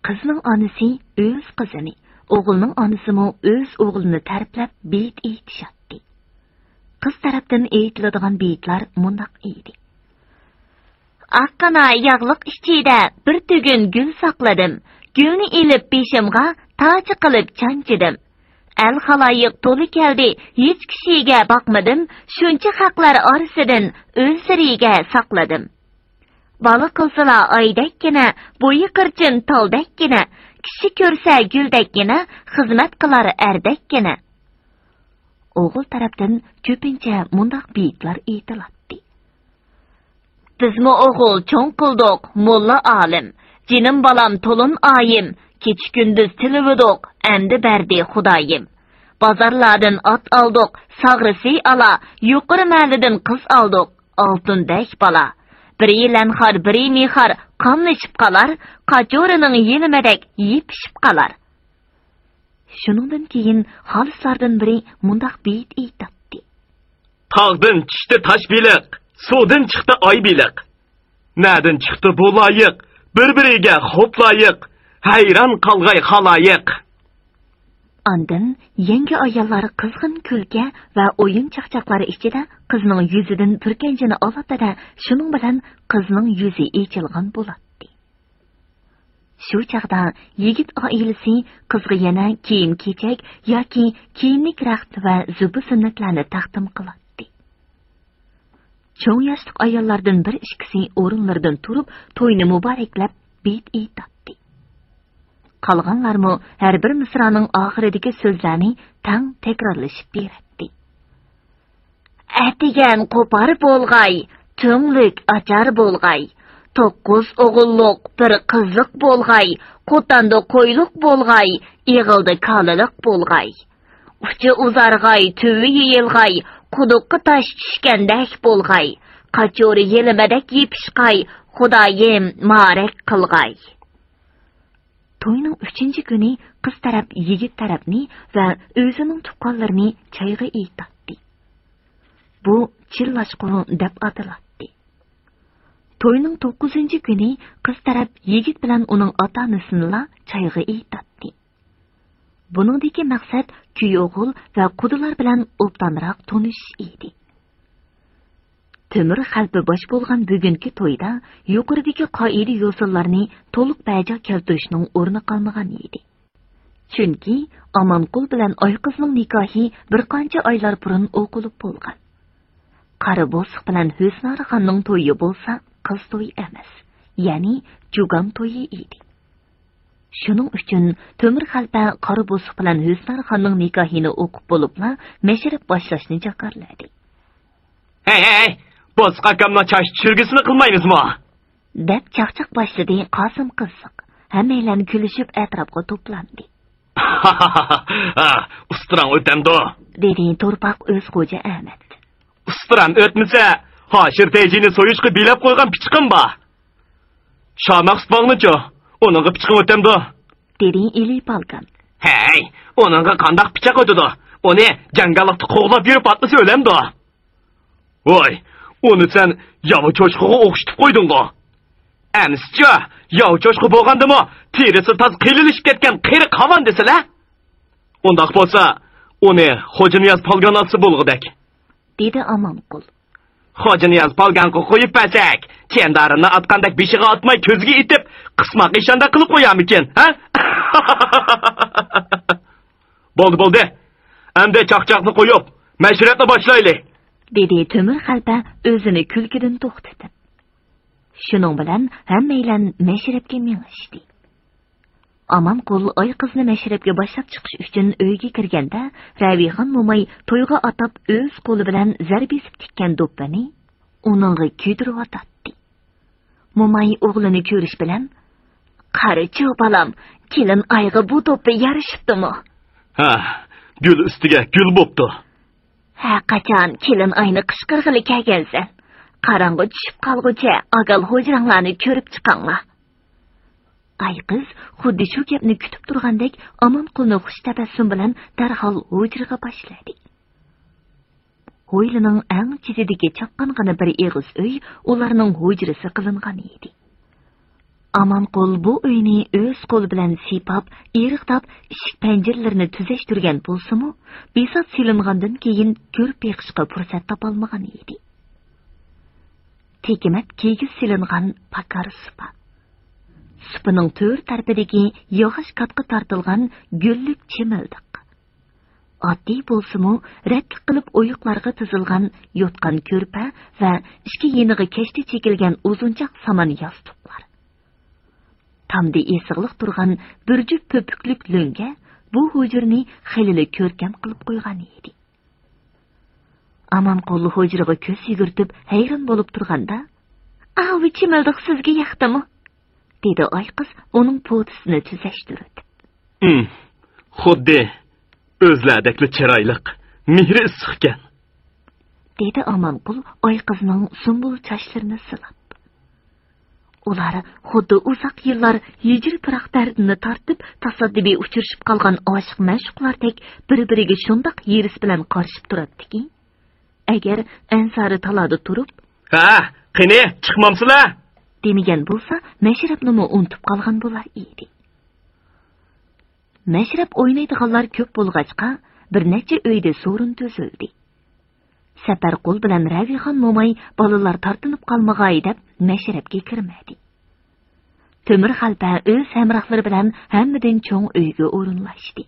قىزنىڭ ئانىسى ئۆز قىزىنى، ئوغۇلنىڭ ئانىسىمۇ ئۆز ئوغلىنى تەرىپلەپ بېيىت ئېيتىشاتتى. قىز تەرەپتىن ئېيتىلىدىغان بېيىتلار مۇنداق ئىدى. ئاققىنا ياغلىق ئىچىدە بىر تۈگۈن گۈل ساقلىدىم. گۈلنى ئېلىپ بېشىمغا تاج قىلىپ چانچىدىم. ئەل خالايىق تولا كەلدى، ھېچ كىشىگە باقمىدىم. شۇنچە خەقلەر ئارىسىدىن ئۆزلىرىگە ساقلىدىم. بالا قىلسىلا ئايدەككىنە، بويى قىرچىن تالدەككىنە، كىشى كۆرسە گۈلدەككىنە، خىزمەت قىلار ئەردەككىنە. ئوغۇل تەرەپتىن كۆپىنچە مۇنداق بېيىتلار ئېيتىلاتتى. بىزمۇ ئوغۇل چوڭ قىلدۇق، موللا ئالىم. جېنىم بالام تولۇن ئايىم، كېچە-كۈندۈز تىلىۋىدۇق، ئەمدى بەردى خۇدايىم. بازارلاردىن ئات ئالدۇق، ساغرىسى ئالا، يۇقىرى مەھەللىدىن قىز ئالدۇق، ئالتۇندەك بالا. بىرى لەنخار، بىرى مىخار، قاملىشىپ قالار، قاچورىنىڭ يېلىمىدەك يېپىشىپ قالار. شۇنىڭدىن كېيىن خالىسلاردىن بىرى مۇنداق بېيىت ئېيتاتتى. تاغدىن چۈشتى تاش بېلىق، سۇدىن چىقتى ئاي بېلىق. نەدىن چىقتى بۇ لايىق؟ بىر-بىرىگە خوپلايىق، ھەيران قالغاي خالايىق. ئاندىن يەڭگە ئاياللار قىزغىن كۈلكە ۋە ئويۇن-چاقچاقلار ئىچىدە قىزنىڭ يۈزىدىن پۈركەنچىنى ئالاتتى-دە، شۇنىڭ بىلەن قىزنىڭ يۈزى ئېچىلغان بولاتتى. شۇ چاغدا يىگىت ئائىلىسى قىزغا يەنە كىيىم-كېچەك ياكى كىيىملىك رەخت ۋە زۇببا-زىننەتلەرنى تەقدىم قىلاتتى. چوڭ ياشلىق ئاياللاردىن بىر ئىككىسى ئورۇنلىرىدىن تۇرۇپ، توينى مۇبارەكلەپ، بېيىت ئېيتاتتى. قالغانلارمۇ ھەر بىر مىسرانىڭ ئاخىرىدىكى سۆزلەرنى تەڭ تەكرارلىشىپ بېرەتتى. ئەتىگەن قوپار بولغاي، تۈڭلۈك ئاچار بولغاي، توققۇز ئوغۇللۇق بىر قىزلىق بولغاي، قوتاندا قويلۇق بولغاي، ئېغىلدا كالىلىق بولغاي. ئۇچى ئۇزارغاي، تۈۋى يېيىلغاي، قۇدۇققا تاش چۈشكەندەك بولغاي، قاچورا يېلىمىدەك يېپىشقاي، خۇدايىم مارەك قىلغاي. توينىڭ ئۈچىنچى كۈنى قىز تەرەپ يىگىت تەرەپنى ۋە ئۆزىنىڭ تۇغقانلىرىنى چايغا ئېيتاتتى. بۇ چىللاشقۇ دەپ ئاتىلاتتى. توينىڭ توققۇزىنچى كۈنى قىز تەرەپ يىگىت بىلەن ئۇنىڭ ئاتا-ئانىسىنىلا چايغا ئېيتاتتى. بۇنىڭدىكى مەقسەت كۈيئوغۇل ۋە قۇدىلار بىلەن ئوبدانراق تونۇشۇش ئىدى. تۆمۈر خەلپە باش بولغان بۈگۈنكى تويدا يۇقىرىدىكى قائىدە-يوسۇنلارنى تولۇق بەجا كەلتۈرۈشنىڭ ئورنى قالمىغان ئىدى. چۈنكى ئامانقۇل بىلەن ئايقىزنىڭ نىكاھى بىر قانچە ئايلار بۇرۇن ئوقۇلۇپ بولغان. قارا بوسۇق بىلەن ھۆسنارە خاننىڭ تويى بولسا قىز تويى ئەمەس، يەنى جۇگام تويى ئىدى. شۇنىڭ ئۈچۈن تۆمۈر خەلپە قارا بوسۇق بىلەن ھۆسنارە خاننىڭ نىكاھىنى ئوقۇپ بولۇپلا مەشرەپ باشلاشنى جاكارلىدى. ھەي، ھەي، ھەي! بوسۇق ئاكامنىڭ چاچ چۈشۈرگۈسىنى قىلمايمىزمۇ؟ دەپ چاقچاق باشلىدى قاسىم قىزىق. ھەممەيلەن كۈلۈشۈپ ئەتراپقا توپلاندى. ھا، ئۇستىراڭ ئۆتەمدۇ؟ دېدى تورپاق ئۆز خوجا ئەمەت. ئۇستىرام ئۆتمىسە، ھاشىر تەيجىنى سويۇشقا بىلەپ قويغان پىچىقىم بار. شامەخسۇت باغنىچۇ؟ ئۇنىڭغا پىچىقىڭ ئۆتەمدۇ؟ دېدى ئىلى پالكان. ھەي، ئۇنىڭغا قانداق پىچاق ئۆتىدۇ؟ ئۇنى جاڭگاللىقتا قوغلاپ يۈرۈپ ئاتمىسا ئۆلەمدۇ؟ ۋاي، ئۇنى سەن ياۋا چوشقىغا ئوخشىتىپ قويدۇڭغۇ. ئەمىسىچۇ، ياۋا چوشقا بولغاندىمۇ تېرىسى تاز قېلىلىشىپ كەتكەن قېرى قاۋان دېسىلە. ئۇنداق بولسا، ئۇنى خوجانىياز پالگان ئاتسا بولغۇدەك. دېدى ئامانقۇل. خوجانىياز پالگانغا قويۇپ بەرسەك، چەندارىنى ئاتقاندەك بېشىغا ئاتماي كۆزىگە ئېتىپ، قىسماق ئىشانداق قىلىپ قويارمىكىن، ھە؟ بولدى، بولدى. ئەمدى چاقچاقنى قويۇپ، مەشرەپنى باشلايلى. دېدى تۆمۈر خەلپە ئۆزىنى كۈلكىدىن توختىتىپ. شۇنىڭ بىلەن ھەممەيلەن مەشرەپكە مېڭىشتى. ئامانقۇل ئايقىزنى مەشرەپكە باشلاپ چىقىش ئۈچۈن ئۆيگە كىرگەندە، رەۋىخان موماي تويغا ئاتاپ ئۆز قولى بىلەن زەر بېسىپ تىككەن دوپپىنى ئۇنىڭغا كىيدۈرۈۋاتاتتى. موماي ئوغلىنى كۆرۈش بىلەن، «قارىچۇ، بالام، كېلىن ئايغا بۇ دوپپا يارىشىپتۇمۇ؟» ھە، گۈل ئۈستىگە گۈل بوپتۇ. ھە، قاچان كېلىن ئاينى قىچقىرغىلى كەلگەنسەن؟ قاراڭغۇ چۈشۈپ قالغۇچە ئاگال ھوجراڭلارنى كۆرۈپ چىقىڭلار. ئايقىز خۇددى شۇ گەپنى كۈتۈپ تۇرغاندەك ئامانقۇلنى خۇش تەبەسسۇم بىلەن دەرھال ھۇجرىغا باشلىدى. ھويلىنىڭ ئەڭ چېتىدىكى چاققانغىنا بىر ئېغىز ئۆي ئۇلارنىڭ ھۇجرىسى قىلىنغان ئىدى. ئامانقۇل بۇ ئۆينى ئۆز قولى بىلەن سىيپاپ، ئېرىقلاپ، ئىشىك پەنجىرىلىرىنى تۈزەشتۈرگەن بولسىمۇ، بىسات سېلىنغاندىن كېيىن كۆرۈپ بېقىشقا پۇرسەت تاپالمىغان ئىدى. تېكىمەت كىگىز سېلىنغان پاكار سۇپا. سۇپىنىڭ تۆر تەرىپىدىكى ياغاچ كاتقا تارتىلغان گۈللۈك چىمىلدىق. ئاددىي بولسىمۇ، رەتلىك قىلىپ ئويۇقلارغا تىزىلغان يوتقان كۆرپە ۋە ئىككى يېنىغا كەشتە چېكىلگەن ئۇزۇنچاق سامان ياستۇقلار. تامدا ئېسىقلىق تۇرغان بىر جۈپ پۆپۈكلۈك لۆڭگە بۇ ھۇجرىنى خېلىلا كۆركەم قىلىپ قويغان ئىدى. ئامانقۇل ھۇجرىغا كۆز يۈگۈرتۈپ ھەيران بولۇپ تۇرغاندا، «ئاۋۇ چىمىلدىق سىزگە ياقتىمۇ؟» دېدى ئايقىز ئۇنىڭ پوتىسىنى تۈزەشتۈرۈپ. «ھىم، خۇددى ئۆزلەردەكلا چىرايلىق، مېھرى ئىسسىقكەن.» دېدى ئامانقۇل ئايقىزنىڭ سۇمبۇل چاچلىرىنى سىلاپ. ئۇلار خۇددى ئۇزاق يىللار ھىجىر پىراق دەردىنى تارتىپ، تاسادىپىي ئۇچرىشىپ قالغان ئاشىق-مەشۇقلاردەك بىر-بىرىگە شۇنداق ھېرىس بىلەن قارىشىپ تۇراتتىكى، ئەگەر ئەنسارى تالادا تۇرۇپ، «ھە، قېنى، چىقمامسىلەر؟» دېمىگەن بولسا، مەشرەپنىمۇ ئۇنتۇپ قالغان بولار ئىدى. مەشرەپ ئوينايدىغانلار كۆپ بولغاچقا، بىر نەچچە ئۆيدە سورۇن تۈزۈلدى. سەپەرقۇل بىلەن رەۋىخان موماي بالىلار تارتىنىپ قالمىغاي دەپ مەشرەپكە كىرمىدى. تۆمۈر خەلپە ئۆز ھەمراھلىرى بىلەن ھەممىدىن چوڭ ئۆيگە ئورۇنلاشتى.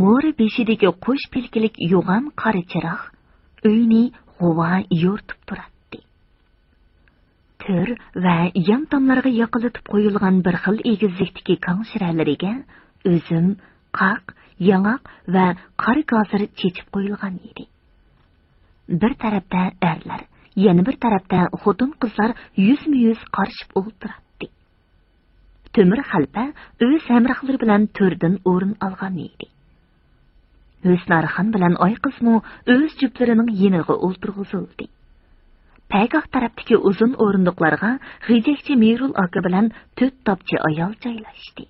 مورا بېشىدىكى قوش پىلكىلىك يوغان قارا چىراغ ئۆينى غۇۋا يورۇتۇپ تۇراتتى. تۆر ۋە يان تاملارغا ياقىلىتىپ قويۇلغان بىر خىل ئېگىزلىكتىكى كاڭشىرەلىرىگە ئۈزۈم، قاق، ياڭاق ۋە قارا گازىر چېچىپ قويۇلغان ئىدى. بىر تەرەپتە ئەرلەر، يەنە بىر تەرەپتە خوتۇن-قىزلار يۈزمۇ-يۈز قارىشىپ ئولتۇراتتى. تۆمۈر خەلپە ئۆز ھەمراھلىرى بىلەن تۆردىن ئورۇن ئالغان ئىدى. ھۆسنارخان بىلەن ئايقىزمۇ ئۆز جۈپلىرىنىڭ يېنىغا ئولتۇرغۇزۇلدى. پەگاھ تەرەپتىكى ئۇزۇن ئورۇندۇقلارغا غېجەكچى مىرۇل ئاكا بىلەن تۆت تاپچى ئايال جايلاشتى.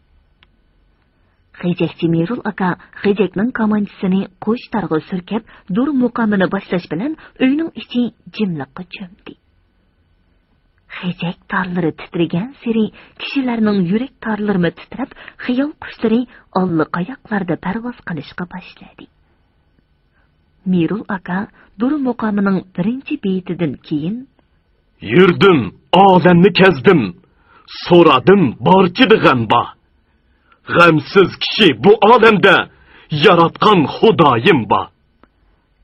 غېجەكچى مىرۇل ئاكا غېجەكنىڭ كامانچىسىنى قوش تارغا سۈركەپ، دۇر مۇقامىنى باشلاش بىلەن ئۆينىڭ ئىچى جىملىققا چۆمدى. غېجەك تارلىرى تىترىگەنسېرى كىشىلەرنىڭ يۈرەك تارلىرىمۇ تىترەپ، خىيال قۇشلىرى ئاللىقاياقلاردا پەرۋاز قىلىشقا باشلىدى. مىرۇل ئاكا دۇر مۇقامىنىڭ بىرىنچى بېيىتىدىن كېيىن، يۈردۈم، ئالەمنى كەزدىم، سورادىم، بارچىدا غەم بار. غەمسىز كىشى بۇ ئالەمدە ياراتقان خۇدايىم بار.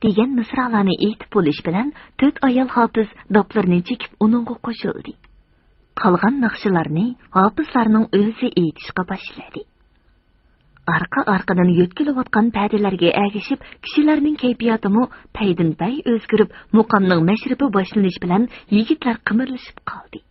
دېگەن مىسرالارنى ئېيتىپ بولۇش بىلەن، تۆت ئايال ھاپىز داپلىرىنى چېكىپ ئۇنىڭغا قوشۇلدى. قالغان ناخشىلارنى ھاپىزلارنىڭ ئۆزى ئېيتىشقا باشلىدى. ئارقا-ئارقىدىن يۆتكىلىۋاتقان پەدىلەرگە ئەگىشىپ، كىشىلەرنىڭ كەيپىياتىمۇ پەيدىن-پەي ئۆزگىرىپ، مۇقامنىڭ مەشرىپى باشلىنىش بىلەن يىگىتلەر قىمىرلىشىپ قالدى.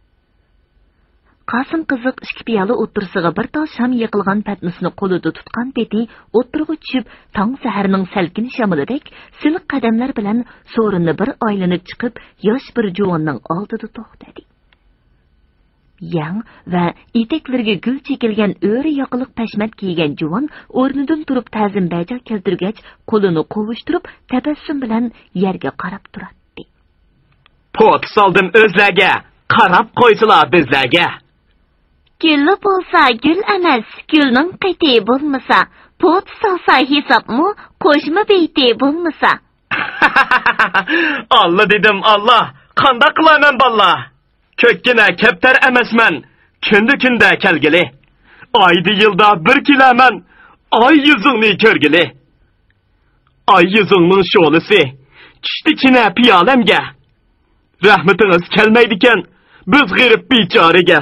قاسىم قىزىق ئىككى پىيالە ئوتتۇرىسىغا بىر تال شام يېقىلغان پەتنۇسنى قولىدا تۇتقان پېتى ئوتتۇرىغا چۈشۈپ، تاڭ سەھەرنىڭ سەلكىن شامىلىدەك سىلىق قەدەملەر بىلەن سورۇننى بىر ئايلىنىپ چىقىپ، ياش بىر جۇۋاننىڭ ئالدىدا توختىدى. يەڭ ۋە ئېتەكلىرىگە گۈل چېكىلگەن ئۆرە ياقىلىق پەشمەت كىيگەن جۇۋان ئورنىدىن تۇرۇپ تەزىم بەجا كەلتۈرگەچ، قولىنى قوۋۇشتۇرۇپ، تەبەسسۇم بىلەن يەرگە قاراپ تۇراتتى. پوتا سالدىم ئۆزلەرگە، قاراپ قويسىلا بىزلەرگە. گۈللا بولسا گۈل ئەمەس، گۈلنىڭ قېتى بولمىسا، پوتا سالسا ھېسابمۇ، قوشما بېيىتى بولمىسا. ئاللا دېدىم، ئاللا، قانداق قىلاي مەن باللا؟ كۆككىنە كەپتەر ئەمەسمەن، كۈندە-كۈندە كەلگىلى. ئايدا-يىلدا بىر كېلەمەن، ئاي يۈزۈڭنى كۆرگىلى. ئاي يۈزۈڭنىڭ شولىسى چۈشتى كىنە پىيالەمگە. رەھمىتىڭىز كەلمەيدىكەن بىز غېرىب بىچارىگە.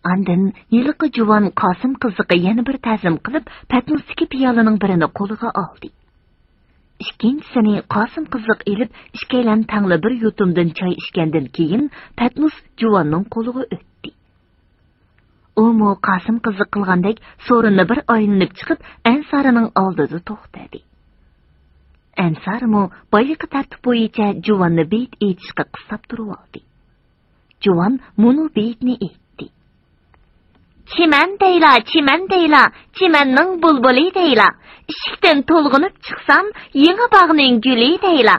ئاندىن ھېلىقى جۇۋان قاسىم قىزىققا يەنە بىر تەزىم قىلىپ، پەتنۇستىكى پىيالىنىڭ بىرىنى قولىغا ئالدى. ئىككىنچىسىنى قاسىم قىزىق ئېلىپ، ئىككىيلەن تەڭلا بىر يۇتۇمدىن چاي ئىچكەندىن كېيىن، پەتنۇس جۇۋاننىڭ قولىغا ئۆتتى. ئۇمۇ قاسىم قىزىق قىلغاندەك سورۇننى بىر ئايلىنىپ چىقىپ، ئەنسارىنىڭ ئالدىدا توختىدى. ئەنسارىمۇ بايىقى تەرتىپ بويىچە جۇۋاننى بېيىت ئېيتىشقا قىستاپ تۇرۇۋالدى. جۇۋان مۇنۇ بېيىتنى ئېيتتى. چىمەن دەيلا، چىمەن دەيلا، چىمەننىڭ بۇلبۇلى دەيلا. ئىشىكتىن تولغىنىپ چىقسام، يېڭى باغنىڭ گۈلى دەيلا.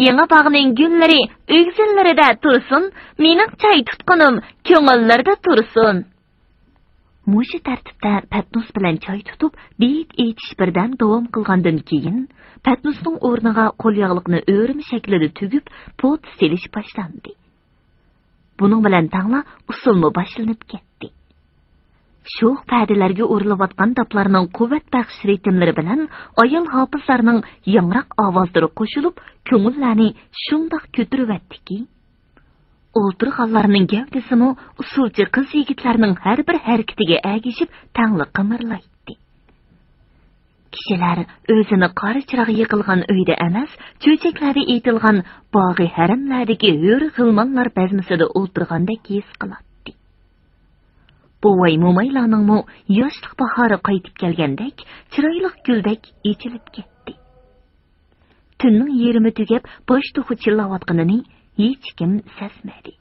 يېڭى باغنىڭ گۈللىرى ئۆگزىلىرىدە تۇرسۇن، مېنىڭ چاي تۇتقىنىم كۆڭۈللىرىدە تۇرسۇن. مۇشۇ تەرتىپتە پەتنۇس بىلەن چاي تۇتۇپ، بېيىت ئېيتىش بىردەم داۋام قىلغاندىن كېيىن، پەتنۇسنىڭ ئورنىغا قولياغلىقنى ئۆرۈم شەكلىدە تۈگۈپ، پوتا سېلىش باشلاندى. بۇنىڭ بىلەن تەڭلا ئۇسسۇلمۇ باشلىنىپ كەتتى. شوخ پەدىلەرگە ئۇرۇلۇۋاتقان داپلارنىڭ قۇۋۋەت بەخش رىتىملىرى بىلەن ئايال ھاپىزلارنىڭ ياڭراق ئاۋازلىرى قوشۇلۇپ، كۆڭۈللەرنى شۇنداق كۆتۈرۈۋەتتىكى، ئولتۇرغانلارنىڭ گەۋدىسىمۇ ئۇسسۇلچى قىز-يىگىتلەرنىڭ ھەر بىر ھەرىكىتىگە ئەگىشىپ تەڭلا قىمىرلايتتى. كىشىلەر ئۆزىنى قارا چىراغ يېقىلغان ئۆيدە ئەمەس، چۆچەكلەردە ئېيتىلغان باغى ھەرەملەردىكى ھۆر غىلمانلار بەزمىسىدە ئولتۇرغاندەك ھېس قىلاتتى. بوۋاي-مومايلارنىڭمۇ ياشلىق باھارى قايتىپ كەلگەندەك، چىرايلىق گۈلدەك ئېچىلىپ كەتتى. تۈننىڭ يېرىمى تۈگەپ، باش توخۇ چىللاۋاتقىنىنى ھېچكىم سەزمىدى.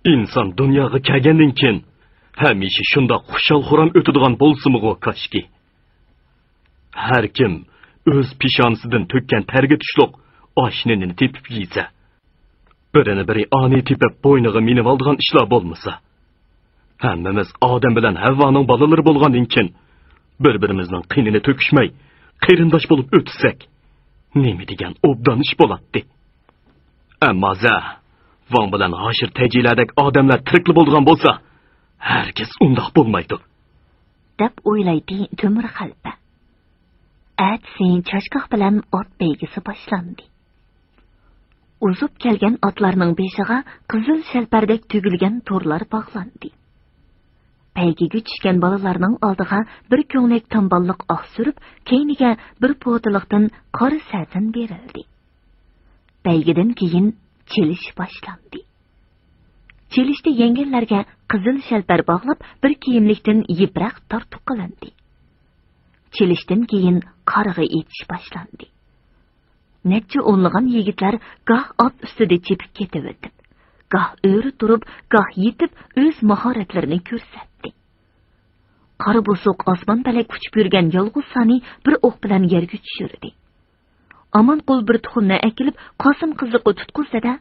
ئىنسان دۇنياغا كەلگەندىن كېيىن، ھەمىشە شۇنداق خۇشال-خۇرام ئۆتىدىغان بولسىمىغۇ كاشكى. ھەر كىم ئۆز پېشانىسىدىن تۆككەن تەرگە تۇشلۇق ئاش-نېنىنى تېپىپ يېسە، بىرىنى بىرى ئانىي تېپىپ بوينىغا مىنىۋالىدىغان ئىشلار بولمىسا، ھەممىمىز ئادەم بىلەن ھەۋۋانىڭ بالىلىرى بولغاندىن كېيىن، بىر-بىرىمىزنىڭ قېنىنى تۆكۈشمەي، قېرىنداش بولۇپ ئۆتسەك، نېمە دېگەن ئوبدان ئىش بولاتتى. ئەمما زە، ۋاڭ بىلەن ھاشىر تەجىلەردەك ئادەملەر تىرىكلا بولىدىغان بولسا، ھەرگىز ئۇنداق بولمايدۇ. دەپ ئويلايتتى تۆمۈر خەلپە. ئەتىسى چاچگاھ بىلەن ئات بەيگىسى باشلاندى. ئۇزۇپ كەلگەن ئاتلارنىڭ بېشىغا قىزىل شەلپەردەك تۈگۈلگەن تورلار باغلاندى. بەيگىگە چۈشكەن بالىلارنىڭ ئالدىغا بىر كۆڭلەك تامباللىق ئاق سۈرۈپ، كەينىگە بىر پوتىلىقتىن قارا سەزەن بېرىلدى. بەيگىدىن كېيىن چېلىش باشلاندى. چېلىشتا يەڭگەنلەرگە قىزىل شەلپەر باغلاپ، بىر كىيىملىكتىن يىپرەق تارتۇق قىلىندى. چېلىشتىن كېيىن قارىغا ئېتىش باشلاندى. نەچچە ئونلىغان يىگىتلەر گاھ ئات ئۈستىدە چېپىپ كېتىۋېتىپ، گاھ ئۆرە تۇرۇپ، گاھ يېتىپ ئۆز ماھارەتلىرىنى كۆرسەتتى. قارا بوسۇق ئاسمان پەلەك ئۇچۇپ يۈرگەن يالغۇز سانى بىر ئوق بىلەن يەرگە چۈشۈردى. ئامانقۇل بىر تۇخۇمنى ئەكېلىپ، قاسىم قىزىققا تۇتقۇزدى-دە،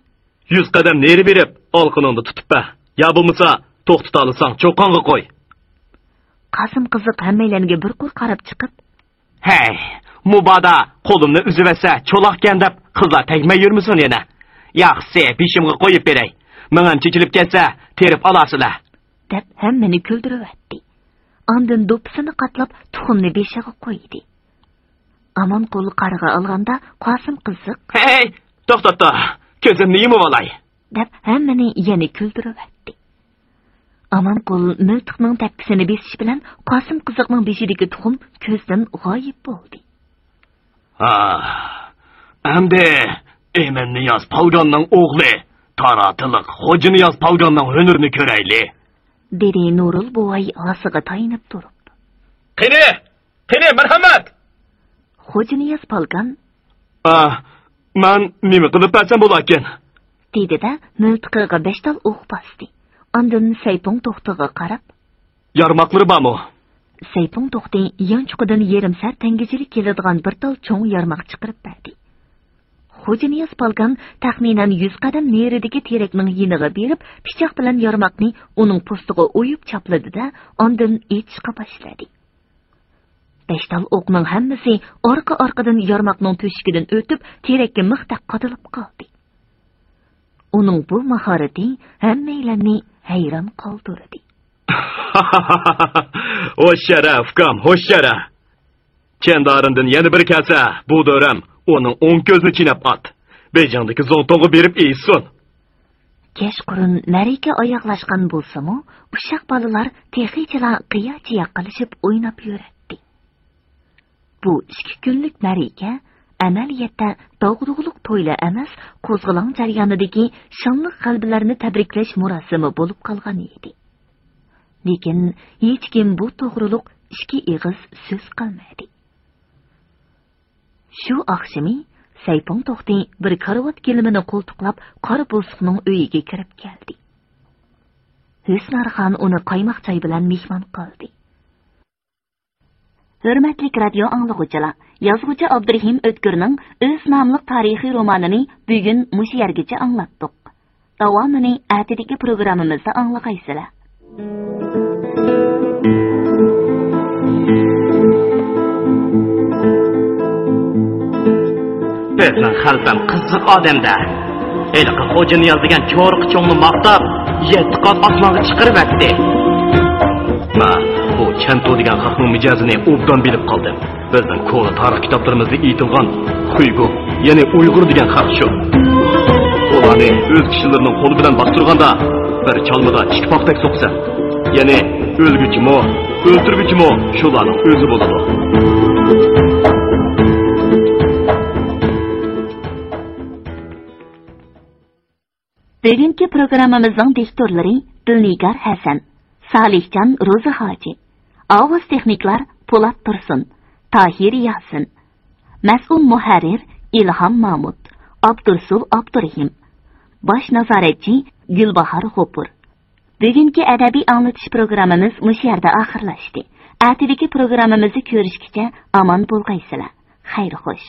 يۈز قەدەم نېرى بېرىپ، ئالىقىنىڭدا تۇتۇپ بەر. يا بولمىسا، توختىتالىساڭ، چوققانغا قوي. قاسىم قىزىق ھەممەيلەنگە بىر قۇر قاراپ چىقىپ، ھەي، مۇبادا قولۇمنى ئۈزۈۋەتسە چولاقكەن دەپ قىزلار تەگمەي يۈرمىسۇن يەنە. ياخشىسى بېشىمغا قويۇپ بېرەي. مېڭەم چېچىلىپ كەتسە تېرىپ ئالارسىلەر. دەپ ھەممىنى كۈلدۈرۈۋەتتى. ئاندىن دوپپىسىنى قاتلاپ تۇخۇمنى بېشىغا قويدى. ئامانقۇل قارىغا ئالغاندا قاسىم قىزىق. ھەي، توختاپتۇ، كۆزۈمنى يۇمۇۋالاي. دەپ ھەممىنى يەنە كۈلدۈرۈۋەتتى. ئامانقۇل مىلتىقنىڭ تەپكىسىنى بېسىشى بىلەن قاسىم قىزىقنىڭ بېشىدىكى تۇخۇم كۆزدىن غايىب بولدى. ھا، ئەمدى ئىمىن نىياز پالگاننىڭ ئوغلى، تاراتىلىق خوجا نىياز پالگاننىڭ ھۈنىرىنى كۆرەيلى. دېدى نۇرۇل بوۋاي ھاسىغا تايىنىپ تۇرۇپ. قېنى، قېنى، مەرھەمەت! خوجا نىياز پالگان. ئا، مەن نېمە قىلىپ بەرسەم بولاركىن؟ دېدى-دە، مىلتىقىغا بەش تال ئوق باستى. ئاندىن سەيپۇڭ توختىغا قاراپ. يارماقلىرى بارمۇ؟ سەيپۇڭ توختى يانچۇقىدىن يېرىمسەر تەڭگىچىلىك كېلىدىغان بىر تال چوڭ يارماق چىقىرىپ بەردى. خوجا نىياز پالگان تەخمىنەن يۈز قەدەم نېرىدىكى تېرەكنىڭ يېنىغا بېرىپ، پىچاق بىلەن يارماقنى ئۇنىڭ پوستىغا ئويۇپ چاپلىدى-دە، ئاندىن ئېتىشقا باشلىدى. بەش تال ئوقنىڭ ھەممىسى ئارقا-ئارقىدىن يارماقنىڭ تۆشۈكىدىن ئۆتۈپ، تېرەككە مىختەك قادىلىپ قالدى. ئۇنىڭ بۇ ماھارىتى ھەممەيلەننى ھەيران قالدۇردى. ھوشيار ھە، ئۇكام، ھوشيار ھە! چەندارىندىن يەنە بىر كەلسە، بۇ دۆرەم ئۇنىڭ ئوڭ كۆزىنى چىيناپ ئات. بېيجىڭدىكى زۇڭتۇڭغا بېرىپ ئېيتسۇن. كەچقۇرۇن مەرىكە ئاياغلاشقان بولسىمۇ، ئۇششاق بالىلار تېخىچىلا قىيا-چىيا قىلىشىپ ئويناپ يۈرەتتى. بۇ ئىككى كۈنلۈك مەرىكە ئەمەلىيەتتە داغدۇغىلىق تويلا ئەمەس، قوزغىلاڭ جەريانىدىكى شانلىق غەلىبىلەرنى تەبرىكلەش مۇراسىمى بولۇپ قالغان ئىدى. لېكىن ھېچكىم بۇ توغرۇلۇق ئىككى ئېغىز سۆز قىلمىدى. شۇ ئاخشىمى سەيپۇڭ توختى بىر كارىۋات گىلىمىنى قولتۇقلاپ، قارا بوسۇقنىڭ ئۆيىگە كىرىپ كەلدى. ھۆسنارخان ئۇنى قايماق چاي بىلەن مېھمان قىلدى. ھۆرمەتلىك رادىيو ئاڭلىغۇچىلار، يازغۇچى ئابدۇرېھىم ئۆتكۈرنىڭ ئۆز ناملىق تارىخىي رومانىنى بۈگۈن مۇشۇ يەرگىچە ئاڭلاتتۇق. داۋامىنى ئەتىدىكى پروگراممىمىزدا ئاڭلىغايسىلەر. بىزنىڭ خەلپەم قىزىق ئادەم-دە. ھېلىقى خوجا نىياز دېگەن چورۇق چوڭنى ماختاپ، يەتتە قات ئاسمانغا چىقىرىۋەتتى. مەن بۇ چەنتۇ دېگەن خەقنىڭ مىجەزىنى ئوبدان بىلىپ قالدىم. بىزنىڭ كونا تارىخ كىتابلىرىمىزدا ئېيتىلغان خۇيگۇ، يەنى ئۇيغۇر دېگەن خەق شۇ. ئۇلارنى ئۆز كىشىلىرىنىڭ قولى بىلەن باستۇرغاندا، بىر چالمىدا ئىككى پاختەك سوقىسەن. يەنى ئۆلگۈچىمۇ، ئۆلتۈرگۈچىمۇ شۇلارنىڭ ئۆزى بولىدۇ. بۈگۈنكى پروگراممىمىزنىڭ دىكتورلىرى دىلنىگار ھەسەن، سالىھجان روزى ھاجى، ئاۋاز تېخنىكلار پولات تۇرسۇن، تاھىر ياسىن، مەسئۇل مۇھەررىر ئىلھام مامۇت، ئابدۇرسۇل ئابدۇرېھىم، باش نازارەتچى گۈلباھار غوپۇر. بۈگۈنكى ئەدەبىي ئاڭلىتىش پروگراممىمىز مۇشۇ يەردە ئاخىرلاشتى. ئەتىدىكى پروگراممىمىزدا كۆرۈشكىچە ئامان بولغايسىلەر. خەير خوش.